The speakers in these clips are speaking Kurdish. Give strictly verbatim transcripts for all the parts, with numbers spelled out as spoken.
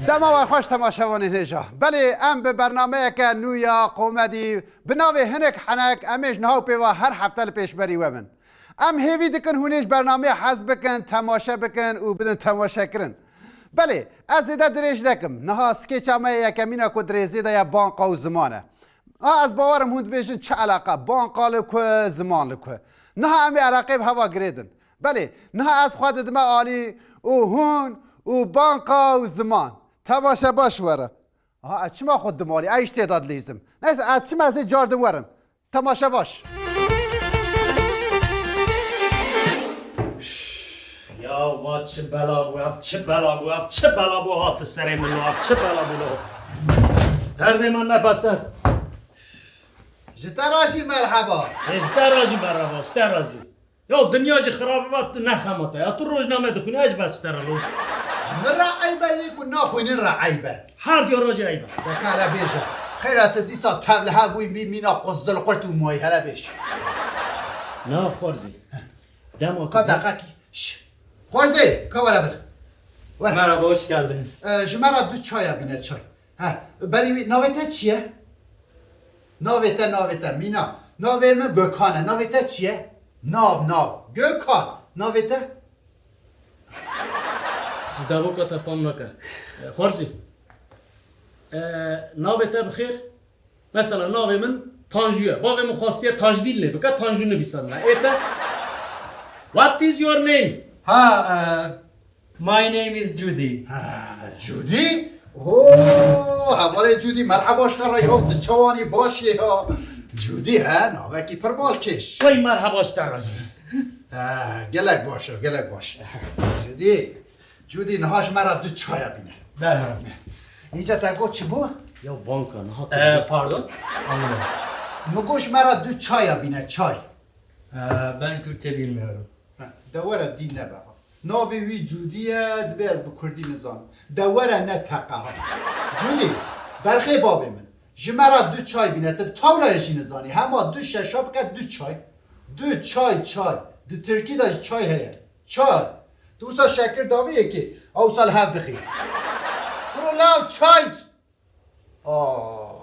Dema we xweş temaşevanên hêja. Belê, em bi bernameyeke nû ya komedî bi navê Hinek Henek em ê ji niha û pê ve her hefte li pêşberî we bin. Em hêvî dikin hûn ê ji bernameyê hez bikin, temaşe bikin û bidin temaşekirin. Belê, ez zêde dirêj nekim. Niha skêça me yê yekemîn e ku di rêzê de ye, banka û ziman e. A, ez bawerim hûn dibêjin çi eleqa, banka li ku, ziman li ku. Niha em ê eleqeyê bi heva girêdin. Belê, niha ez xwe didime alî û hûn û banka û ziman. Temaşe baş were. Aha, ez çima xwe didim alî? Ez îş tê de dilîzim. Neyse, ez çima ez ê car din werim. Temaşe baş. Ya va çi bela bû, ev çi bela bû, ev çi bela bû hati serê min, ev çi bela bû lo. Derdê min ne beser. Ji te re jî merheba. Ê, ji te re jî merheba, ji te re jî. Ya dinya jî xirabe be, tu nexemate. Ya tu rojname dixwîne, ez ji ber çi te re lo. Ji min re eyb e, yê ku naxwînin re eyb e. Her diya re jî eyb e. De ka hele bêje. Xeyra tu dîsa tevlihev bûyî, mî-, mîna quzil qurt û mayî, hele bêj. Na Xwarzî. Dema Ka ku deqekî. Şş. Xwarzî, ka were vir. Were. Merhaba, hoş geldiniz. E, ji me re du çaya bîne, çay. He, berî wî, navê te çi ye? Navê te, navê te, mîna. Navê min Gökhan e. Navê te çi ye? Nav, nav. Gökhan. Navê te? Ji devoka te fam nake. E, Xwarzî. E, navê te bi xêr? Mesela navê min Tanju ye. Bavê min xwestiye Tajdîn lê bike, Tanju nivîsandine. Ê te? What is your name? Ha, e, My name is Judy. Ha, Judy? Oo, hevalê Judy, merheba ji te re ya, tu çawanî, baş î ya? Judy, he, navekî pir balkêş. Wey merheba ji te re jî. Ha, gelek baş e, gelek baş. Judy, Judy, niha ji me re du çaya bîne. Derhal. Înca te got çi bû? Ya banka, niha Ee, pardon? Anlamadım. Min got ji me re du çaya bîne, çay. Ee, ben Kürtçe bilmiyorum. Heh, de were dî nebe ha. Navê wî Cûdî ye, dibê ez bi kurdî nizanim. De were ne teqe ha. Cûdî, berxê bavê min. Ji me re du çay bîne, tu bi tawlayê jî nizanî. Hema du şeşa bike du çay. Du çay, çay. Di tirkî de jî çay heye. Çay. Tu wisa şekir davê yekê, ew wisa li hev dixî. Kuro law çay. Aa.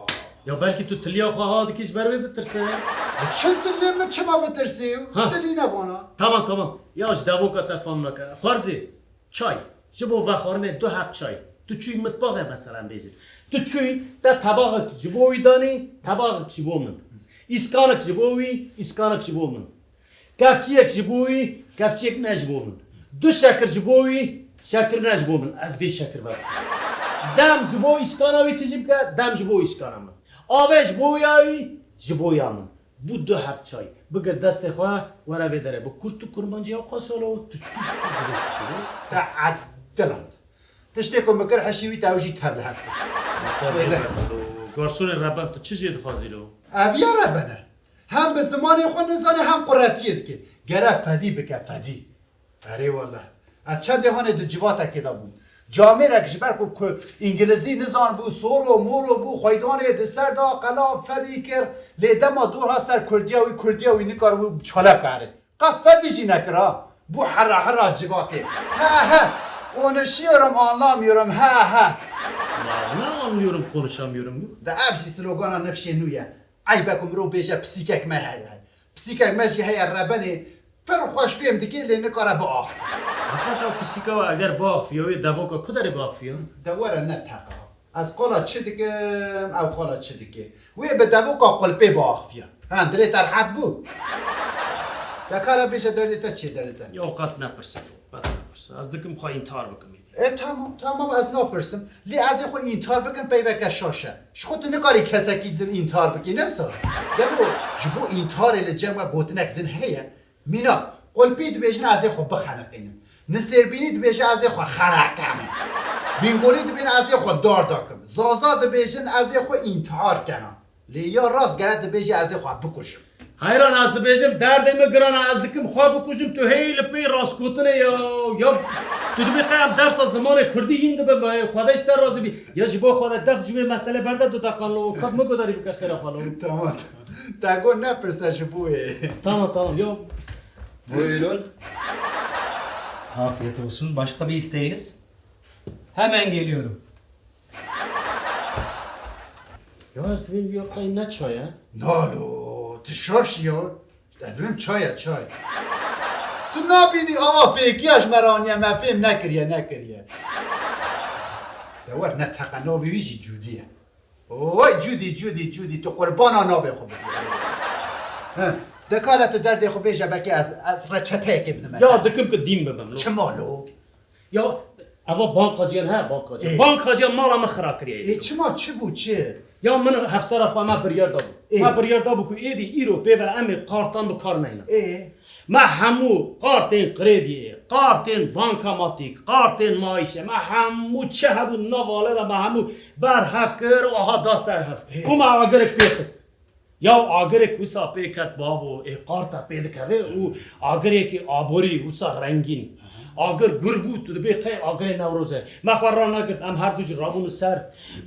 Ya belkî tu tiliya xwe ha dikî ji ber wê ditirse. Çi tilî min çima bitirsî? Ha. Tilî ne vana. Tamam, tamam. Ya ji devoka te fam nake. Xwarzî, çay. Ji bo vexwarinê du heb çay. Tu çûyî mitbaxê mesela bêjin. Tu çûyî te tebaxek ji bo wî danî, tebaxek ji bo min. Îskanek ji bo wî, îskanek ji bo min. Kevçiyek ji bo wî, kevçiyek ne ji bo min. Du şekir ji bo wî, şekir ne ji bo min. Ez bê şekir me. Dem ji bo îskana wî tijî bike, dem ji bo îskana min. Avê ji bo ya wî, ji bo ya min. Bû du heb çay. Bigir destê xwe, were vê derê. Bi kurt û kurmancî ya qasolo, tu tişt Te ediland. Tiştê ku min kir hişî wî te ew jî tev li hev kir. Garsonê reben tu çi jê dixwazî lo? Ev ya reben e. Hem bi zimanê xwe nizane hem quretiyê dike. Gere fedî bike, fedî. Erê wele. Ez çendê hanê di civatekê de bûm. Camêrek ji ber ku, ku îngilizî nizanibû, solo molo bû, xweydanê di ser de qela fedî kir. Lê dema dor hat ser kurdiya wî, kurdiya wî nikaribû çalep kare. Qe fedî jî nekir ha. Bu hera hera civakê. He he. Konuşuyorum, anlamıyorum. He he. Ya ne anlıyorum, konuşamıyorum bu? De ev jî slogana nifşê nû ye. Eyb e ku mirov bêje pisîkek me heye. Pisîkek me jî heye rebenê. Pir xweş fêm dike lê nikare biaxive. Heqet ew pisîka we eger biaxiviya wê devoka ku derê biaxiviya? De were ne teqa. Ez qala çi dikim, ew qala çi dike. Wê bi devoka qulpê biaxifiya. Ha, dilê te rehet bû. De kara bêje derdê te çi ye, derdê te? Ya qet nepirse, qet nepirse. Ez dikim xwe întihar bikim êdî. E, tamam, tamam, ez napirsim. Lê ez ê xwe întihar bikim peyveke şaş e. Ji xwe tu nikarî kesekî din întihar bikî, ne wisa? Gelo ji bo întiharê li cem we gotinek din heye? Mînak, qulpî dibêjin ez ê xwe bixeniqînim. Nisêrbînî dibêje ez ê xwe xeneqenim. Bîngolî dibên ez ê xwe dar dakim. Zaza dibêjin ez ê xwe întihar kena. Lê ya rast gere dibêje ez ê xwe bikujim. Heyran ez dibêjim derdê min giran e, ez dikim xwe bikujim, tu hêyî li pê rastgotinê ya. Ya tu dibê qey em dersa zimanê kurdî hîn dibin be, Xwedê ji te razî bî. Ya ji bo Xwedê def ji vê meselê berde du deqan lo, kat min gudarî bike xêra xwe lo. Tamam, tamam. Te got nepirse ji bo wê. Tamam, tamam, ya. Buyurun. Afiyet olsun. Başka bir isteğiniz? Hemen geliyorum. Ya ez dibêm ya qey ne çay e? Nalo, tu şaş ya. Ez dibêm çay e, çay. Tu nabînî ava fêkiya ji me re aniye, me fêm nekiriye, nekiriye. De wer ne teqe navê wî jî Cûdî ye. Oy Cûdî, Cûdî, Cûdî, tu qurbana navê xwe bibî. He, de kare tu derdê xwe bêje, belkî ez, ez reçeteyekê bidime te. Ya dikim ku dîn bibim lo. Çima lo? Ya eva bankaciyên he, bankaciyên. Ê. Bankaciyên mala min xira kiriye. Ê, çima, çi bû, çi? Ya min hevsera xwe me biryar dabû. Ê. Me biryar dabû ku êdî îro pê ve em ê kartan bi kar neynin. Ê. Me hemû kartên krediyê, kartên bankamatîk, kartên maîşê, me hemû çi hebû nav ale de me hemû ber hev kir û aha da ser hev. Ê. Û me agirek pê xist. Ya agirek wisa pê ket bavo, ê qarta pê dikeve û agirêkî aborî wisa rengîn. Agir gur bû, tu dibê qey agirê Newroz e. Me xwe ranegirt, em her du jî rabûn li ser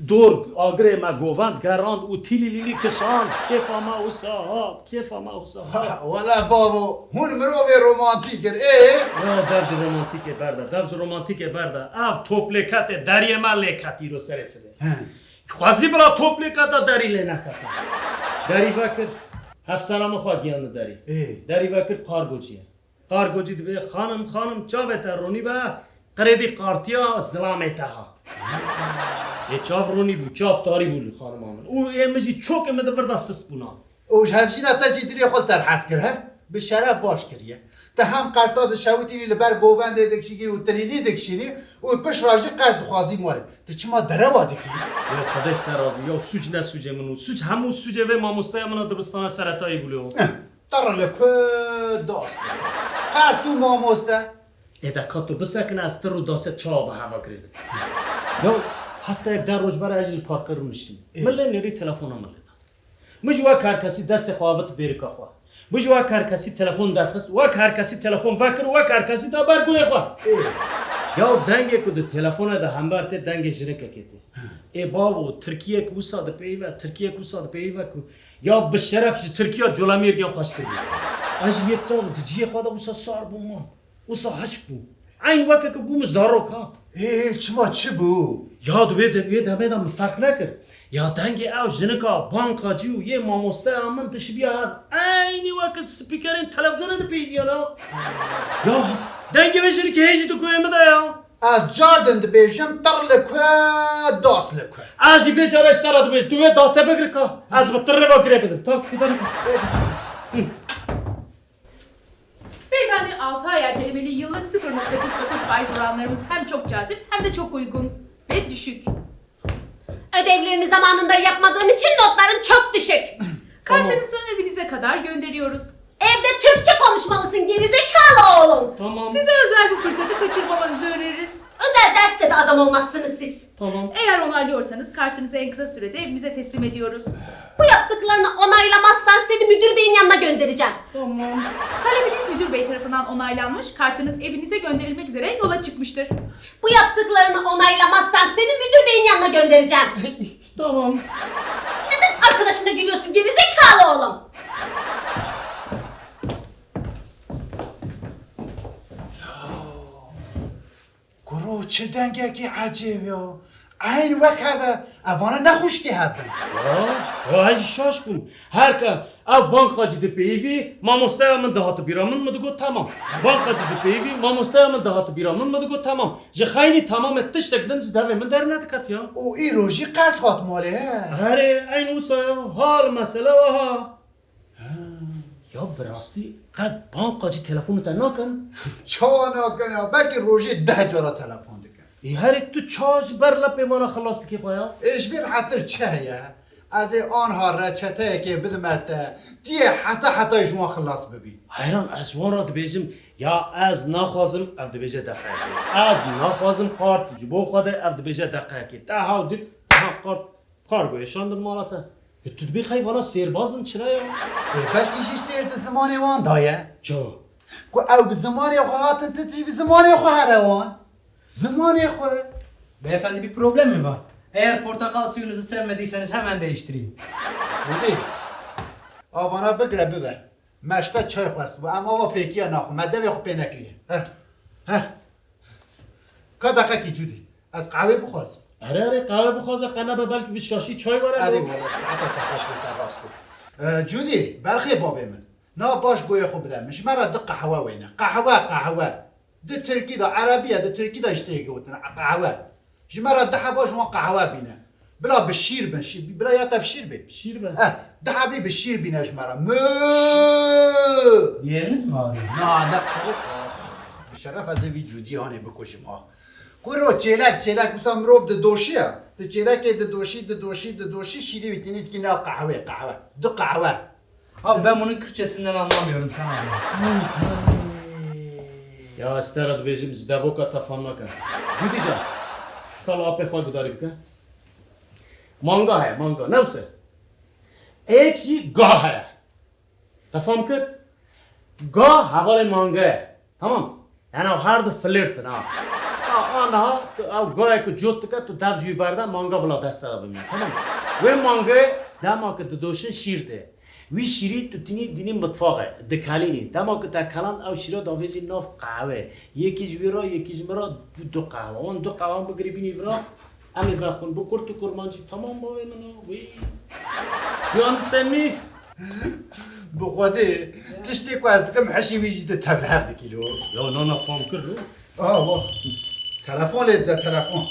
dor, agirê me govend, gerand û tîlîlîlî kişand. Kêfa me wisa hat, kêfa me wisa hat. Ha, wele bavo, hûn mirovê romantîk in, ê? Ya dev ji romantîkê berde, dev ji romantîkê berde. Ev toplêketê deriyê me lê ket îro serê sibê. He. Xwezî bila toplêketa derî lê nekete. Derî vekir. Hevsera min xwe giyandi derî. Ê. Derî vekir kargocî ye. Kargocî dibê, "Xanim, xanim, çavê te ronî be, qirêdî qartiya zilamê te hat." Ê çav ronî bû, çav tarî bû li xanima min. Û ê min jî çokê min di vir de sist bûna. Û ji hevjîna te jî dilê xwe li te rehet kir, he? Bi şeref baş kiriye. Te hem qerta dişewitînî, li ber govendê dikişînî û tilîlî dikişînî û pişt re jî qert dixwazî malê. Tu çima derewa dikî? Ya Xwedê ji te razî, ya sûc ne sûcê min û sûc hemû sûcê vê mamosteya min a dibistana seretayî bû lê. Eh, terr li ku dast. Qert û mamoste. Ê de ka tu bisekine ez tir û dasê çawa bi heva girê dikim. Ya hefteyek deh roj bere ez jî li parkê rûniştîm. Ê. Min lê nêrî telefona min lê da. Min jî wek her kesî destê xwe avit bêrika xwe. Min jî wek her kesî telefon derxist, wek her kesî telefon vekir û wek her kesî da ber guhê xwe. Ê. Ya dengê ku di telefona de hember tê dengê jinikekê tê. Ê bavo, tirkiyek wisa dipeyve, tirkiyek wisa dipeyve ku ya bi şeref ji tirkiya Colemêrgê xweştir bû. Ez jî yek çav di cihê xwe de wisa sar bûm man. Wisa hişk bû. Eyn weke ku bûme zarok ha. Ê, çima, çi bû? Ya di wê de, wê demê de min ferq nekir. Ya dengê ew jinika bankacî û yê mamosteya min dişibiya hev. Eynî weke spîkerên televîzyonê dipeyiviyana. Ya dengê vê jinikê hê jî di guhê min de ya. Ez cardin dibêjim, tir li ku, das li ku. Ez jî vê cara ji te re dibêjim, tu wê dasê bigir ka. Ez bi tirê ve girê bidim. Tak, tu derê. Beyefendi, altı ay ertelemeli yıllık sıfır nokta kırk dokuz faiz oranlarımız hem çok cazip hem de çok uygun ve düşük. Ödevlerini zamanında yapmadığın için notların çok düşük. Tamam. Kartınızı evinize kadar gönderiyoruz. Evde Türkçe konuşmalısın gerizekalı oğlum. Tamam. Size özel bu fırsatı kaçırmamanızı öneririz. Özel derste de adam olmazsınız siz. Tamam. Eğer onaylıyorsanız kartınızı en kısa sürede evinize teslim ediyoruz. Bu yaptıklarını onaylamazsan seni müdür beyin yanına göndereceğim. Tamam. Talebiniz müdür bey tarafından onaylanmış, kartınız evinize gönderilmek üzere yola çıkmıştır. Bu yaptıklarını onaylamazsan seni müdür beyin yanına göndereceğim. Tamam. Neden arkadaşına gülüyorsun gerizekalı oğlum? Kuro, çi dengekî ecêb ya. Eyn wek hev e. Evana ne xwişkê hev bin. Ya, ya ez jî şaş bûm. Her ke ev bankacî dipeyivî, mamosteya min dihati bîra min, min digot temam. Bankacî dipeyivî, mamosteya min dihati bîra min, min digot temam. Ji xeynî temamê tiştek din ji devê min dernediketiya. Û îro jî qert hat malê, he? Herê, eyn wisa ya. Hal mesele wiha. Ha. Ya bi rastî qet bankacî telefonê te nakin? Çawa nakin ya? Belkî rojê deh cara telefon dikin. Ê herê tu çawa ji ber lepê vana xilas dikî xwe ya? Ê ji vê rehetir çi heye? Ez ê anha reçeteyekê bidime te, tu yê heta hetayê ji wan xilas bibî. Heyran, ez wan re dibêjim, ya ez naxwazim, ev dibêje deqeyekê. Ez naxwazim qart ji bo xwe de, ev dibêje deqeyekê. Te hew dît, ha qart. Kargoyê şandin mala te. E, tu dibê qey vana sêrbaz in, çira ya? E, belkî jî sêr di zimanê wan de ye. Ça? Ku ew bi zimanê xwe hatin, tu jî bi zimanê xwe here wan. Zimanê xwe. Beyefendi, bir problem mi var? Eğer portakal suyunuzu sevmediyseniz hemen değiştireyim. Cûdî, avana bigire bibe. Me ji te çay xwestibû, em ava fêkiya naxwe, me devê xwe pê nekiriye. Her, her. Ka deqekî Cûdî, ez qehwê bixwazim. Erê, erê, qehwe bixwaze qe nebe, belkî bi şaşî çay were. Erê wele, saeta te xweş be, te rast got. E, Cudî, berxê babê min. Na baş goyê xwe bide min. Ji me re du qehwe wêne. Qehwe, qehwe. Di tirkî de, erebî ye, di tirkî de ji tê gotin. Qehwe. Ji me re du heba ji wan qehwe bîne. Bila bi şîr bin, şî-, bila ya te bi şîr bê. Şîr be. Eh, du hebî bi şîr bîne ji me re. Mü! Yeriniz mi ağrıyor? Na, ne kuru. Ah, bi şeref ez ê vî Cudî hanê bikujim ha. Kuro, çêlek, çêlek, wisa mirov didoşiye. Di çêlekê didoşî, didoşî, didoşî, şîrê wî tînî dikî nav qehwê, qehwe. Du qehwe. Abi ben bunun Kürtçesinden anlamıyorum, sen anla. Ya ez te re dibêjim, ji devoka te fam nake. Cudî can, kal apê xwe gudarî bike. Manga heye, manga. Ne wise? Êk jî ga heye. Te fam kir? Ga hevalê manga ye. Tamam. Yani ew her du flirt in ha. A, aniha tu ew gayê ku cot dike, tu dev ji wî berde, manga bila dest te de bimîne. Tamam. Wê mangayê dema ku didoşin şîr tê. Wî şîrî tu tînî dînî mitfaxê, dikelînî. Dema ku te keland ew şîra davêjî nav qehwê. Yekî ji wî re, yekî ji min re, du, du qehwe. Wan du qehwan bigirî bînî vira. Em ê vexwin. Bi kurt û kurmancî. Tamam bavê min o. Wî. You understand me? Bi Xwedê, tiştê ku ez dikim, hişê wî jî di tevlihev dikî lo. Ya nana fam kir lo. Ah, wa. Telefon lê dide, telefon.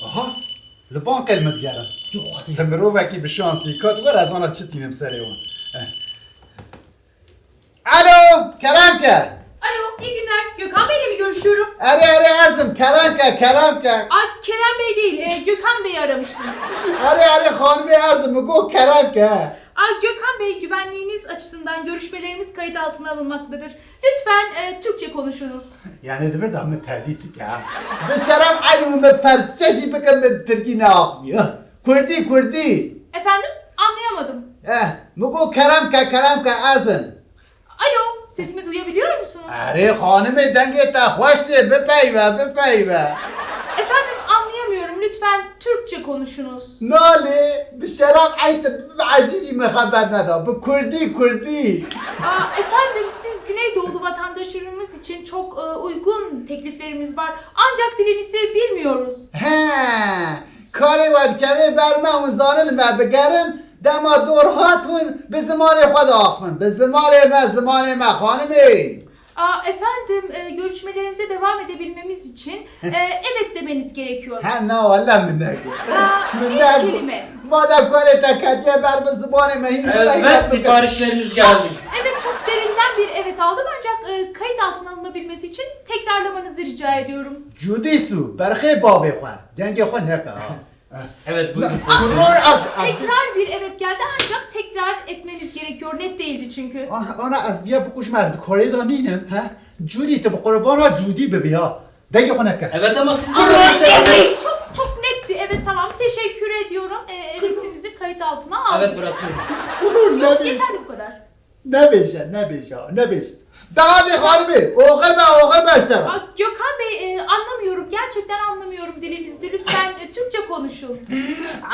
Aha, li bankê li min digerin. Tu Xwedê. Ti mirovekî bi şansî kat, were ez ana çi tînim serê wan. Eh. Alo, Kerem ke. Alo, iyi günler. Gökhan Bey'le mi görüşüyorum? Erê, erê, ez im, Kerem ke, Kerem ke. Aa, Kerem Bey değil, e, Gökhan Bey'i aramıştım. Erê, erê, xanimê ez im, min got Kerem ke. Aa, Gökhan Bey, güvenliğiniz açısından görüşmelerimiz kayıt altına alınmaktadır. Lütfen, e, Türkçe konuşunuz. Yani di vir de min tehdît dike ha. Bi şeref eynî min perçe jî bikin min tirkî neaxivî. Kurdî, kurdî. Efendim? Anlayamadım. Eh, min got Kerem ke, Kerem ke ez im. Alo, sesimi duyabiliyor musunuz? Erê xanimê, dengê te xweş tê, bipeyve, bipeyve. Efendim, anlayamıyorum. Lütfen Türkçe konuşunuz. Nalê, bi şeref ey te bi ecî jî min xeber neda. Bi kurdî, kurdî. Aa, efendim, siz Güneydoğulu vatandaşlarımız için çok, e, uygun tekliflerimiz var. Ancak dilinizi bilmiyoruz. He, karê we dikeve ber me, hûn zanin li me bigerin, dema dor hat hûn bi zimanê xwe diaxivin. Bi zimanê me, zimanê me, xanimê. Aa, efendim, e, görüşmelerimize devam edebilmemiz için, e, evet demeniz gerekiyor. He, na, wele min negot. Aa, Min bir negot. kelime. Madem karê te ketiye ber bi zimanê me, hîn Evet, siparişleriniz geldi. Evet, çok derinden bir evet aldım ancak, e, kayıt altına alınabilmesi için tekrarlamanızı rica ediyorum. Cudî sû, berxê bavê xwe, dengê xwe neke ha. Evet, buyurun. Tekrar bir evet geldi ancak tekrar etmeniz gerekiyor. Net değildi çünkü. Ah, ana ez viya bikujim, ez di karê de nînim, he? Cudî, tu bi qurbana Cudî bibî ha. Dengê xwe neke. Evet ama siz Ama net değildi. Çok, çok netti. Evet, tamam. Teşekkür ediyorum. E, evetimizi kayıt altına aldık. Evet, bırakıyorum. Yok, yeterli bu kadar. Nebêje, nebêje, nebêje. Daha de xanimê, oxir be, oxir be ji te re. Aa, Gökhan Bey, e, anlamıyorum. Gerçekten anlamıyorum dilinizi. Lütfen, e, Türkçe konuşun.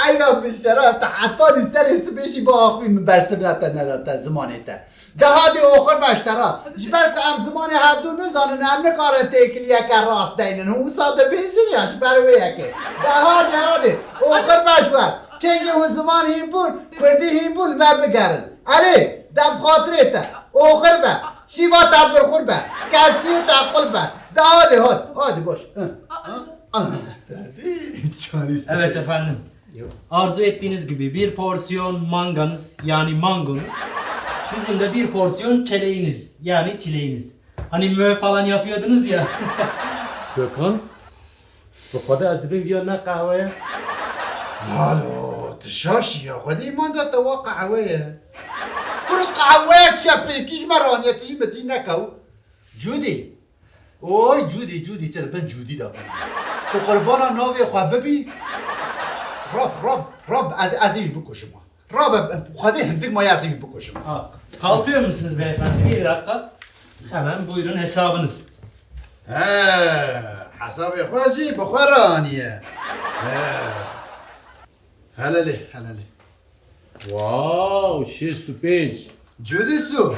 Eyda bi şeref, te heta li serê sibê jî biaxivî, min bersiv te neda te zimanê te. Daha de oxir be ji te re. Ji ber ku em zimanê hevdû nizanin, em nikarin têkiliyeke rast deynin. Hûn wisa dibêjin ya ji ber wê yekê. Daha de, daha de. Oxir be ji we. Kengê hûn ziman hîn bûn, kurdî hîn bûn, me bigerin. Erê, dem xatirê te, oxir be, şîva te birxur be, kevçiyê te qul be. De hadi, hadi, hadi baş. Hı. Hı? Aha, derdî, çarî Evet efendim. Yok. Arzu ettiğiniz gibi bir porsiyon manganız, yani mangonuz. Sizin de bir porsiyon çeleğiniz, yani çileğiniz. Hani mö falan yapıyordunuz ya. Gökhan, bi Xwedê ez dibêm viya ne qehwe ye? Lalo, tu şaş î ya, Xwedê îman da te wa qehwe ye. Kuro qehweyek çi ye, fêkî ji me re aniye, tu jî min tî neke. Cûdî. Oy, Cûdî, Cûdî, tu li bin Cûdî de bû. Tu qurbana navê xwe bibî. Rab, Rab, Rab, ez, ez ê wî bikujim. Rabe, Xwedê hindik maye ez ê wî bikujim. Ha, kalkıyor musunuz beyefendi? Bir dakika. Hemen buyurun hesabınız. He, hesabê xwe jî bi xwe re aniye. He. Hele lê, hele lê. Wow, şêst û pênc. Cûdî sû.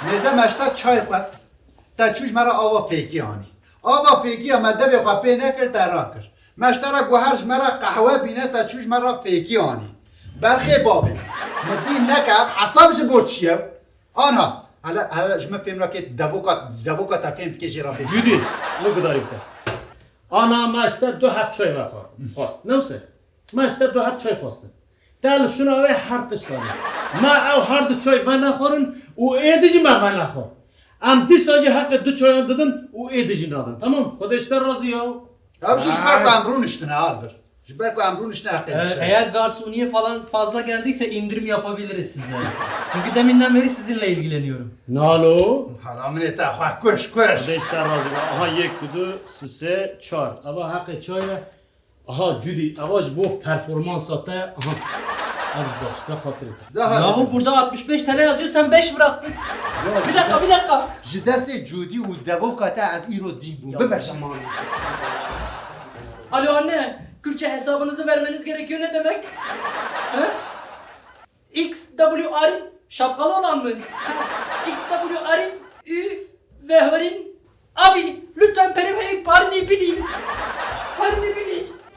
Nêze me ji te çay xwest. Te çû ji me re ava fêkî anî. Ava fêkî ya me devê xwe pê nekir, te rakir. Me ji te re guher ji me re qehwe bîne, te çû ji me re fêkî anî. Berxê bavê. Me dî neke ev hesab ji bo çi ye? Anha. Hele, hele ji min fêm nake devoka, devoka te fêm dike jê re bêje. Cudî, li gudarî bike. Ana me ji te du heb çay vexwe. Xwest. Ne wise? Me ji te du heb çay xwestin. Te li şûna wê her tişt anî. Me ew her du çay venexwarin û êdî jî me venexwar. Em dîsa jî heqê du çayan didin û êdî jî nadin. Tamam? Xwedê ji te razî ya. Ew jî ji ber ku em rûniştine, Alvir. Ji ber ku em rûniştine heqê Ee, dişe. Eğer garsoniye falan fazla geldiyse indirim yapabiliriz size. Çünkü deminden beri sizinle ilgileniyorum. Nalo. Hela min ê te xwe kuş, kuş. Xwedê ji te razî be. Aha, yek, du, sê, çar. Eva heqê çay e. Aha, Cudî, eva ji bo performansa te. Aha. Ev ji başta xatirê te. Daha Yahu burada altmış beş T L yazıyor, sen beş bıraktın. Bir dakika, bir dakika. Ji destê Cudî û devoka te ez îro dîn bûm. Ya bibe. Zaman. Alo anne, Kürtçe hesabınızı vermeniz gerekiyor ne demek? He? X W Arin, şapkalı olan mı? X W Arin, Ü, Vehrin, Abi.